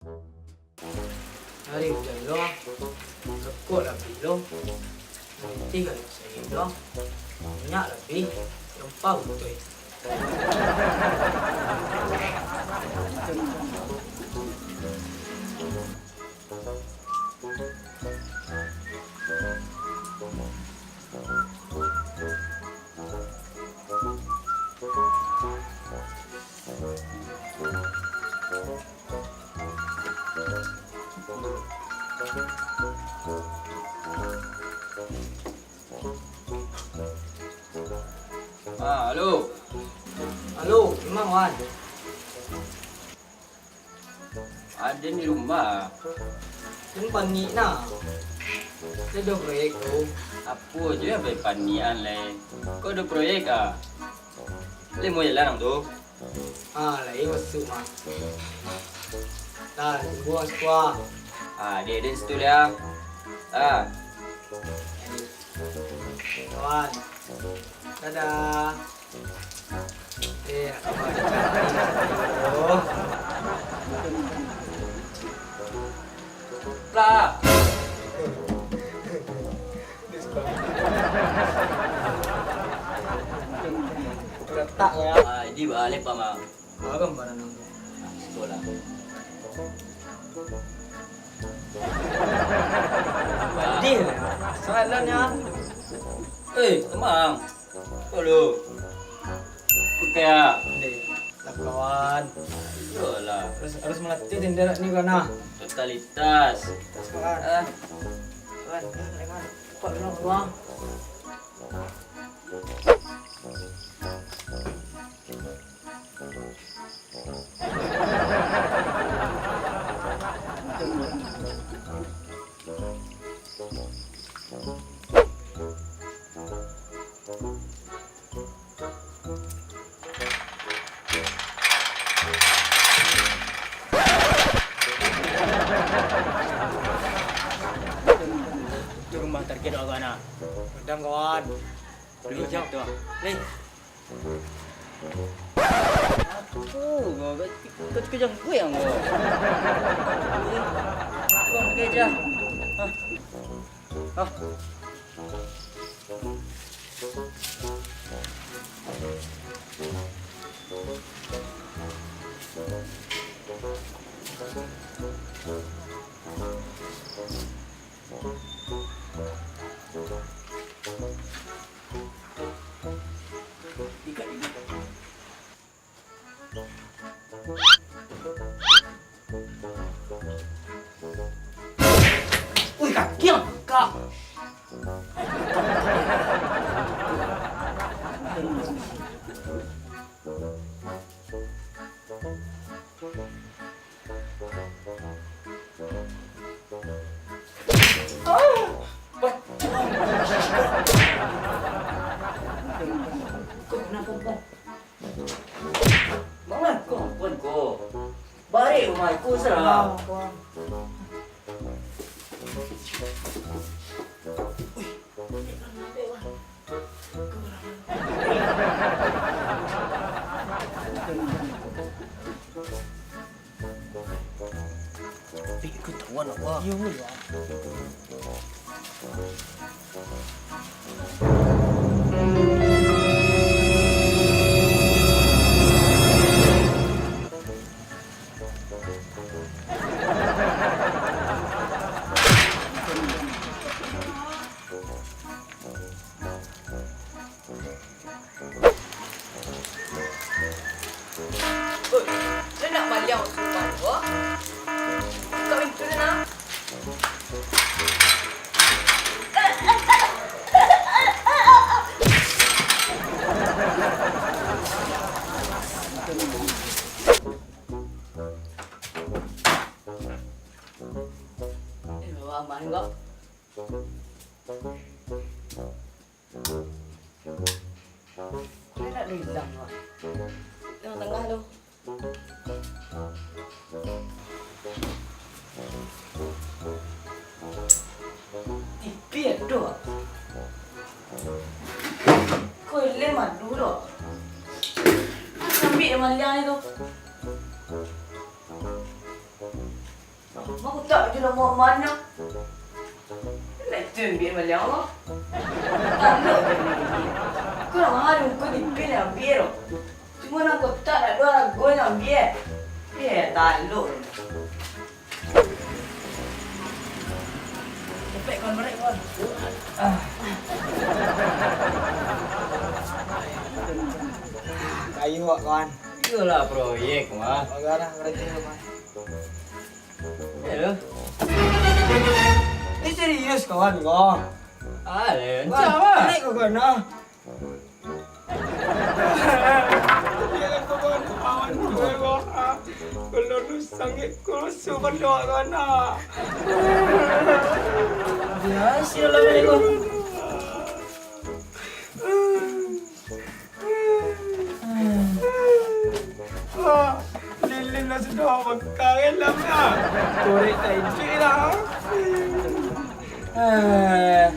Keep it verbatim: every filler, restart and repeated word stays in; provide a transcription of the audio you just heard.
Ari ujan lo, rokok lah bali lo, maniti ka sayo lo, minyak lah bali, rempah utuih. Ah, halo. Halo, Imam, wan. Aden di rumah. Den panik nah. Lai ado proyek tu. Apo jo nan panikan lai? Kok ado proyek ah? Lai mau jalan ang tu? Ah, lai masuak mah. Nah, tunggu ang situ ah. Ah, di den situ lai ah. Ah. Kawan. Dadah. Eh, nak kawan cari. Oh. Lah. Letak ya. Ah, ini balik, Pak, Mang. Apa gambaran ang? Siko lah. Jadi, soalannya. Eh, Mang. Halo. Oke ya. Deh, lah kawan. Iyolah. Harus, harus melatih tindakan ni kan, nah. Totalitas. Terus kawan. Ah. Kawan, kawan, kawan. Kok dulu, kawan? Di rumah target awak na. Padam, kawan. Dulu jam tu. Nih. Apo, kau, kau, kau terkejang gue yang kau. Kau terkejang. Hah? Hah? Ui, kaki ang bangkak. Mangaku ampun ko. Barek rumah iko sira. Tapi iko tawan awak. Iyo, iyo. Oi, sia nak maliang masuak rumah tu, ah? Bukak pintu tu, nah. Eh, aman ko. Kok indak ilang, Wak? Nan tangah tu. Tipi ado, Wak. Kok lem ado, Wak. Ambiak nan maliang tu. Tak je lah, Muhammad, nyo. Nak itu yang biar baliak Allah. Tanduk je ni. Kurang hari muka dipin yang biar. Cuma nak kotak nak dua ragu yang biar. Biar taluk. Cepet kawan barek, kawan. Ah. Kayu awak, kawan. Iyolah, proyek mah. Agak lah, berarti, kawan. Hello. Ini serius, kawan, ko. Alah, Wan, encah, Wan. Naik ko, kawan, ah. Iyalah, kawan, kawan, kawan, kawan, ah. Kalau nu sangat kurus, kawan, kawan, ah. Ya, silakan, Wan. Ah, lilin lah sudah makan lah, nak. Korek tak ijik lah. Ah.